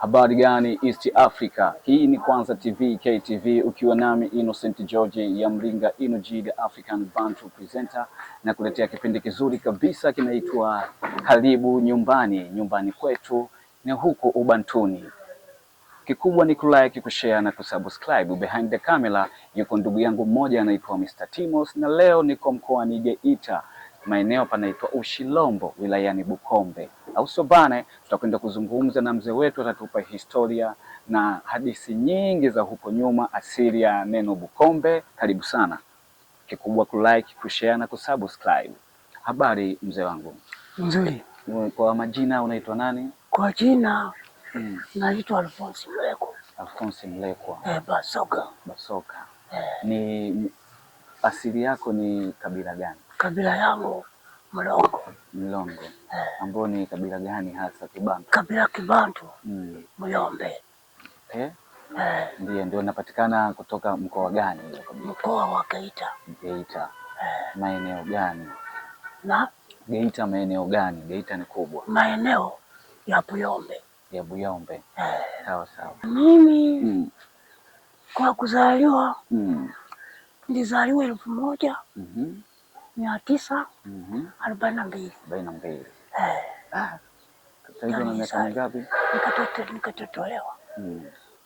Habari gani East Africa? Hii ni Kwanza TV KTV, ukiwa nami Innocent George ya Mringa Inoji, the African Bantu presenter, na kuletea kipindi kizuri kabisa kinaitwa Karibu Nyumbani. Nyumbani kwetu ni huku Ubantuni. Kikubwa ni kulike, kushare na kusubscribe. Behind the camera yuko ndugu yangu mmoja anaitwa Mr. Timos, na leo niko mkoani Geita, maeneo panaitwa Ushilombo wilayani Bukombe, au sio bana? Tutakwenda kuzungumza na mzee wetu, atatupa historia na hadithi nyingi za huko nyuma, asili ya neno Bukombe. Karibu sana. Kikubwa kulike, kushare na kusubscribe. Habari mzee wangu? Nzuri. Kwa majina unaitwa nani? Kwa jina naitwa Alfonsi Mleko. Alfonsi Mlekwa. Eh, Basoka. Basoka. Ni asili yako ni kabila gani? Kabila yangu Mlongo. Mlongo. Ambao ni kabila gani hasa Kibantu? Kabila Kibantu. Muyombe. Eh? Eh. Ndiyo, ndio napatikana kutoka mkoa gani hiyo kabila? Mkoa wa Geita. Geita. Maeneo gani? Na Geita maeneo gani? Geita ni kubwa. Maeneo ya Buyombe. Ya Buyombe. Sawa sawa. Mimi kwa kuzaliwa nilizaliwa elfu moja mia tisa arobaini na mbili. 42. Sasa hivi una miaka mingapi? Nikatotolewa.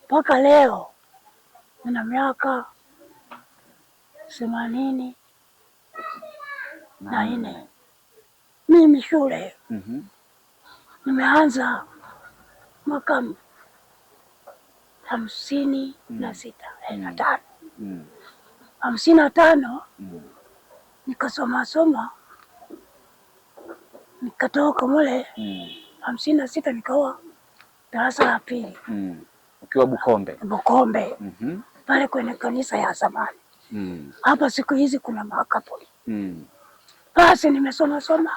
Mpaka leo nina miaka 84. Mimi shule nimeanza mwaka hamsini na sita, na tano. 55 nikasoma soma nikatoka mule 56 nikawa darasa la pili. Ukiwa Bukombe? Bukombe. Pale kwenye kanisa ya zamani. Hapa siku hizi kuna makapuri. Basi nimesoma soma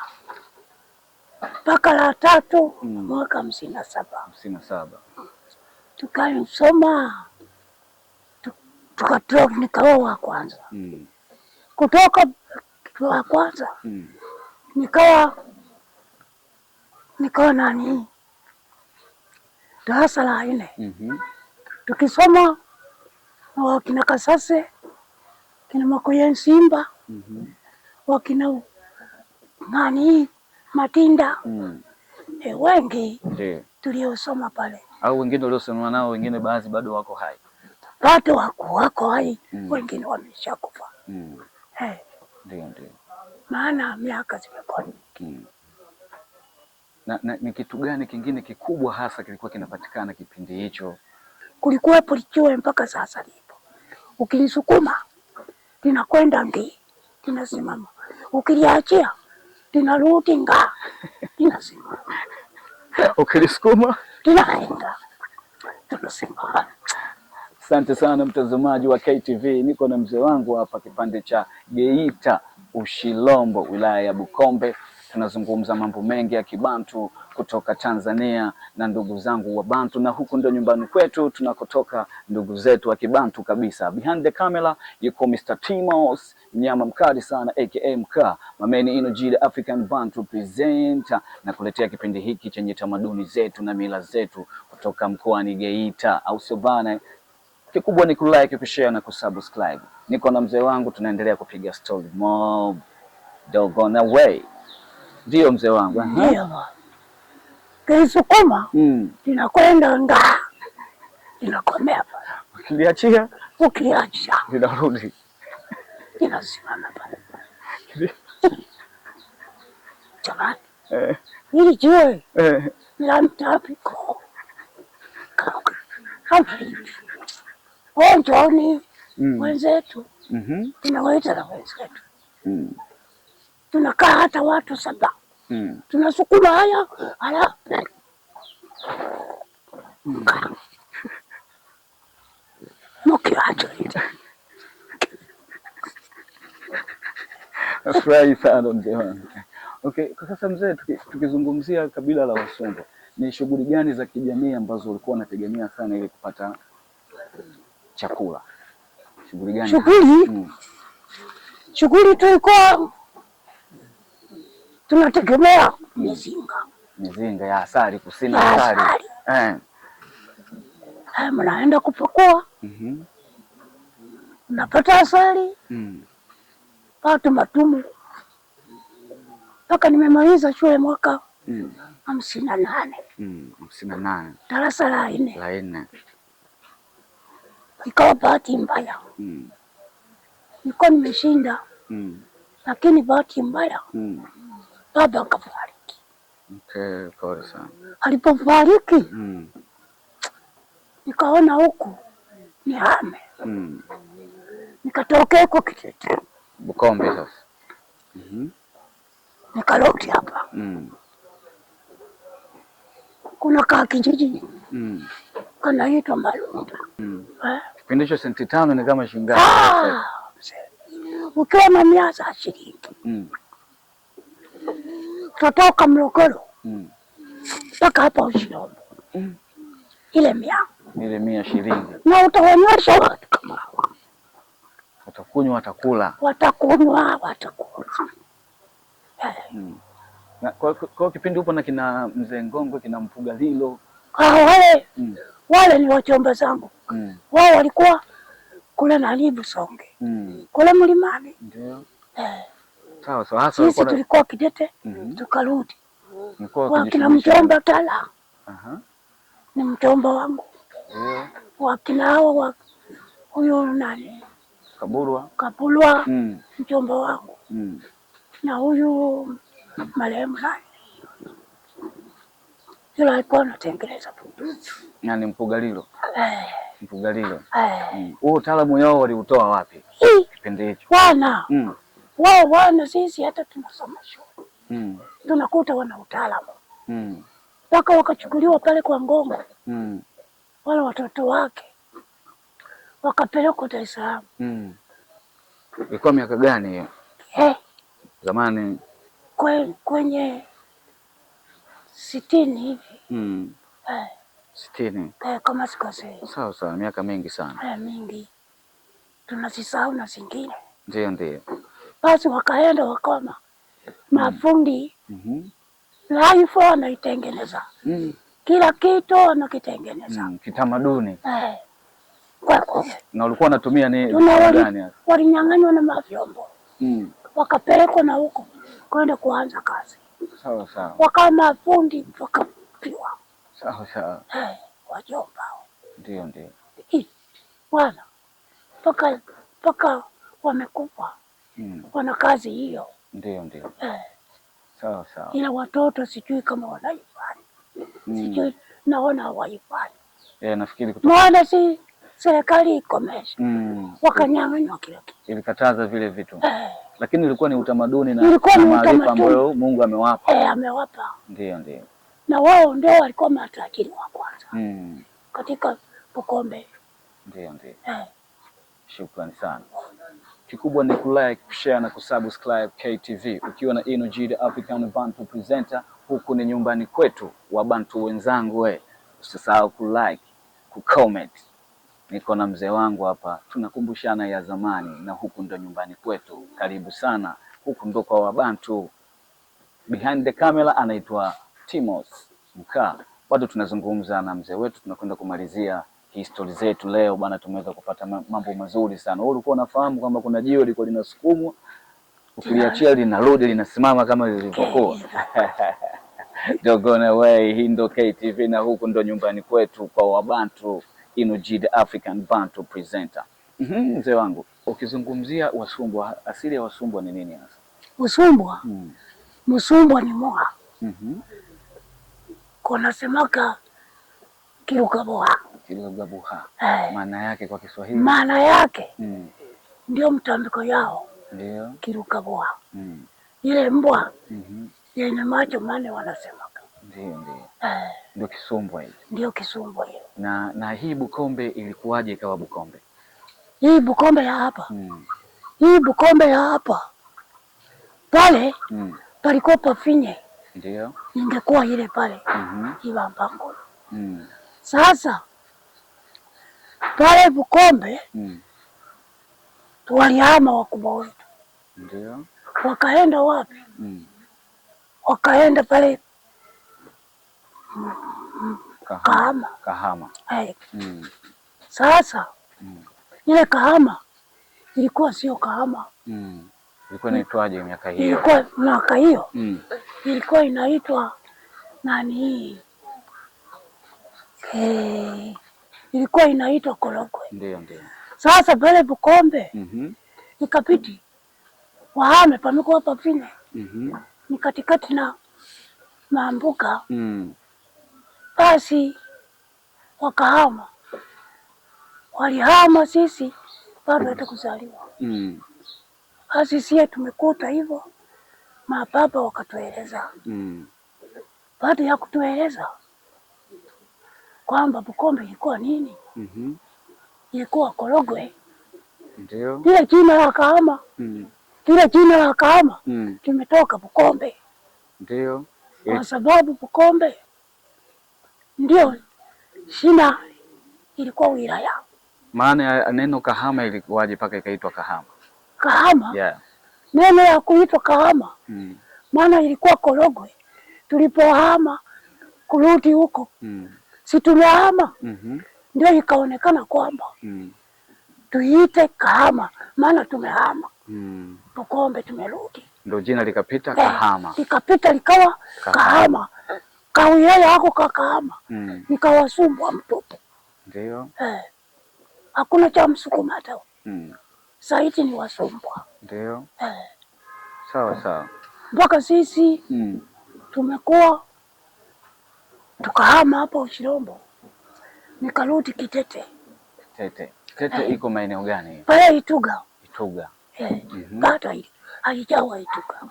mpaka la tatu mwaka 57. 57. Tukasoma tukatoka, nikawa wa kwanza. Kutoka wa kwanza nikawa nani darasa la 4. Tukisoma na wakina Kasase, kina Makoye Nsimba, wakina nani Matinda. Wengi tuliosoma pale. Au wengine waliosoma nao, wengine baadhi bado wako hai. Bado wako hai, wengine wameshakufa. Ndio, ndio. Maana miaka zimekuwa mingi. Na ni kitu gani kingine kikubwa hasa kilikuwa kinapatikana kipindi hicho? Kulikuwepo lijiwe mpaka sasa lipo. Ukilisukuma linakwenda ngi, linasimama. Ukiliachia linarudi nga, linasimama. Ukilisukuma linaenda, tunasimama. Asante sana mtazamaji wa KTV, niko na mzee wangu hapa kipande cha Geita Ushilombo, wilaya ya Bukombe. Tunazungumza mambo mengi ya Kibantu kutoka Tanzania na ndugu zangu wa Bantu, na huku ndo nyumbani kwetu tunakotoka ndugu zetu wa Kibantu kabisa. Behind the camera yuko Mr. Timos, mnyama mkali sana aka Mkaa Mameni Inoji, the African Bantu presenter, na kuletea kipindi hiki chenye tamaduni zetu na mila zetu kutoka mkoani Geita, au sio bana? Kikubwa ni kulike, kushare na kusubscribe. Niko na mzee wangu, tunaendelea kupiga story mob. Don't go away. Ndio mzee wangu. Ndio bwana. Kilisukuma linakwenda nga, linakomea pale. Ukiliachia? Ukiliacha linarudi. Linasimama pale. Jamani. Hili jiwe la mtapiko. Kama hivi. Njoni wenzetu. Tunawaita na wenzetu. Tunakaa hata watu 7. Tunasukuma haya, haya. Mkiacha hili. Nafurahi sana mzee wangu. Okay, kwa sasa mzee, tukizungumzia kabila la Wasungwa, ni shughuli gani za kijamii ambazo ulikuwa unategemea sana ili kupata chakula? Shughuli gani? Shughuli? Shughuli tulikuwa tunategemea mizinga. Mizinga ya asali, kusina Ya asali. asali. Mnaenda kupakua. Napata asali. Pata matumu mpaka nimemaliza shule mwaka 58. 58. Darasa la 4. La 4. Ikawa bahati mbaya. Nilikuwa nimeshinda. Lakini bahati mbaya. Baba akafariki. Okay, pole sana. Alipofariki, nikaona huku nihame. Nikatokea huko Kitete. Bukombe sasa. Nikarudi hapa. Kuna kaa kijiji. Kanaitwa Malunda. Kipindi hicho senti 5 ni kama shilingi ngapi? Ukiwa na 100 za shilingi. Utatoka Morogoro. Mpaka hapa Ushirombo. Ile 100. Ile 100 shilingi. Na utaonyesha watu kama hawa. Watakunywa, watakula. Watakunywa, watakula. Na kwa kipindi upo na kina Mzee Ngongwe, kina Mpugalilo. Wale, wale ni wachomba zangu. Wao walikuwa kule na Busonge. Kule mlimani. Ndio. Sawa sawa. Hasa Sisi walikuwa na tulikuwa Kidete, tukarudi. Mlikuwa Wakina wakijishughulisha mjomba Tala. Ni mjomba wangu. Ndio. Wakina hao wa huyo nani? Kaburwa. Kaburwa, mjomba wangu. Na huyu marehemu nani? Yule alikuwa anatengeneza bunduki. Nani, Mpugalilo? Mpugalilo. Huo utaalamu wao waliutoa wapi? Kipindi hicho. Wana. Wao wana, sisi hata tunasoma shule. Tunakuta wana utaalamu. Mpaka wakachukuliwa pale kwa Ngongo. Wale watoto wake wakapelekwa Dar es Salaam. Ilikuwa miaka gani hiyo? Zamani. Kwenye 60 hivi. 60. Kama sikosei. Sawa sawa, miaka mingi sana. Mingi. Tunasisahau na zingine. Ndio, ndio. Basi wakaenda wakoma mafundi. Life wanaitengeneza. Kila kitu wanakitengeneza. Kitamaduni. Kwa kweli. Na ulikuwa unatumia ni Tuna vifaa gani hasa? Walinyang'anywa na mavyombo. Wakapelekwa na huko kwenda kuanza kazi. Sawa sawa. Wakawa mafundi wakapiwa. Sawa sawa. Wajomba. Ndio, ndio. Bwana mpaka wamekufa. Wana kazi hiyo. Ndio, ndio. Sawa sawa. Ila watoto sijui kama wanaifanya. Sijui, naona hawaifanyi. Nafikiri kutoka Maana si serikali ikomesha. Wakanyang'anywa kila kitu. Ilikataza vile vitu. Lakini ilikuwa ni utamaduni Ilikuwa na ni maarifa utamaduni. ambayo Mungu amewapa. Amewapa. Ndio, ndio. Na wao ndio walikuwa matajiri wa kwanza. Katika Bukombe. Ndio, ndio. Shukrani sana. Kikubwa ni kulike, kushare na kusubscribe KTV. Ukiwa na Ino G the African Bantu Presenter, huku ni nyumbani kwetu wa Bantu wenzangu we. Usisahau kulike, kucomment. Niko na mzee wangu hapa, tunakumbushana ya zamani na huku ndo nyumbani kwetu. Karibu sana, huku ndo kwa Wabantu. Behind the camera anaitwa Timos Mkaa. Bado tunazungumza na mzee wetu, tunakwenda kumalizia history zetu leo bwana. Tumeweza kupata mambo mazuri sana. Wewe ulikuwa unafahamu kwamba kuna jiwe lilikuwa linasukumwa, ukiliachia linarudi linasimama kama lilivyokuwa? Don't go away. Hii ndo KTV na huku ndo nyumbani kwetu kwa Wabantu. Ino G the African Bantu Presenter. Mzee wangu, ukizungumzia Wasumbwa, asili ya Wasumbwa ni nini hasa? Msumbwa? Msumbwa ni moha. Kuna semaka Kirugabuha. Kirugabuha. Maana yake kwa Kiswahili? Maana yake ndio mtambiko yao. Ndio. Kirugabuha. Ile mbwa yenye macho mane wanasemaka. Ndio, ndio. Ndio Kisumbwa hiyo. Ndio Kisumbwa hiyo. Na hii Bukombe ilikuwaje ikawa Bukombe? Hii Bukombe ya hapa. Hii Bukombe ya hapa. Pale palikuwa pafinye. Ndio. Ingekuwa ile pale. Ibambango. Sasa pale Bukombe walihama wakubwa wetu. Ndio. Wakaenda wapi? Wakaenda pale Kahama. Kahama. Hey. Sasa ile Kahama ilikuwa sio Kahama. Ilikuwa inaitwaje miaka hiyo? Ilikuwa miaka hiyo ilikuwa inaitwa nani hii? Ilikuwa inaitwa Korogwe. Ndio, ndio. Sasa pale Bukombe ikabidi wahame pamekuwa pafine ni katikati na Mambuka. Basi wakahama, walihama, sisi bado hata kuzaliwa. Basi sie tumekuta hivyo, mababa wakatueleza. Baada ya kutueleza kwamba Bukombe ilikuwa nini, ilikuwa Korogwe. Ndio. Lile jina la Kahama, lile jina la Kahama limetoka Bukombe. Ndio. Kwa sababu Bukombe ndio shina ilikuwa wilaya. Maana ya neno Kahama ilikuwaje mpaka ikaitwa Kahama? Kahama? Yeah. Neno ya kuitwa Kahama maana ilikuwa Korogwe. Tulipohama kurudi huko si tumehama, ndio ikaonekana kwamba tuiite Kahama maana tumehama Bukombe tumerudi. Ndio jina likapita Kahama. Likapita likawa Kahama. Kawilaya hako ka Kahama. Nikawasumbua mtoto. Ndio. Hakuna cha Msukuma hata. Saiti ni Wasumbwa. Ndio. Sawa sawa. Mpaka sisi tumekuwa tukahama hapo Ushirombo. Nikarudi Kitete. Kitete. Kitete iko maeneo gani? Pale Ituga. Ituga. Bado haijawa Ituga.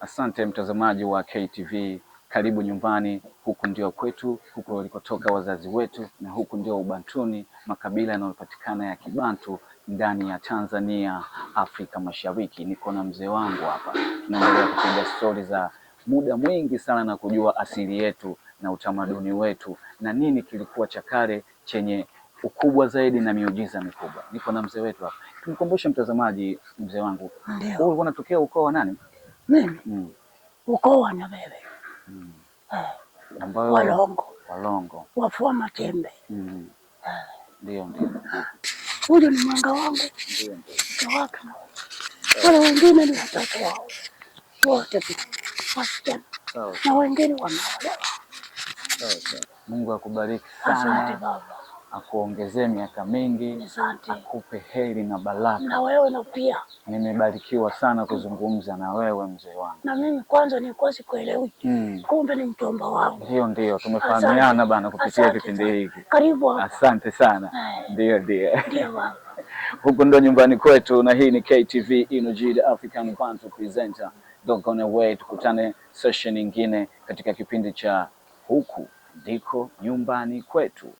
Asante mtazamaji wa KTV, karibu nyumbani. Huku ndio kwetu, huku walikotoka wazazi wetu, na huku ndio Ubantuni, makabila yanayopatikana ya Kibantu ndani ya Tanzania, Afrika Mashariki. Niko na mzee wangu hapa, tunaendelea kupiga stori za muda mwingi sana na kujua asili yetu na utamaduni wetu na nini kilikuwa cha kale chenye ukubwa zaidi na miujiza mikubwa. Niko na mzee wetu hapa. Tumkumbushe mtazamaji, mzee wangu, Ndio. wewe ulikuwa unatokea ukoo wa nani? Mimi? Ukoo wa Nyabebe. Ambao Walongo. Walongo. Wafua Matembe. Ndio, ndio. Huyu ni mwanga wangu. Ndio, ndio. Mke wake na wale wengine ni watoto wao wote wasichana. Sawa. Na wengine wameolewa. Sawa, sawa. Mungu akubariki sana. Asante baba. Akuongezee miaka mingi. Asante. Akupe heri na baraka. Na wewe na pia. Nimebarikiwa sana kuzungumza na wewe mzee wangu. Na mimi kwanza nilikuwa sikuelewi. Kumbe ni mtomba wangu. Ndio, ndio. Tumefahamiana Asante. bana kupitia Asante kipindi sana. hiki. Karibu hapa. Asante sana. Ndio, ndio. Ndio baba. Huku ndo nyumbani kwetu na hii ni KTV Inoji, the African Bantu Presenter. Don't go away, tukutane session nyingine katika kipindi cha Huku Ndiko Nyumbani Kwetu.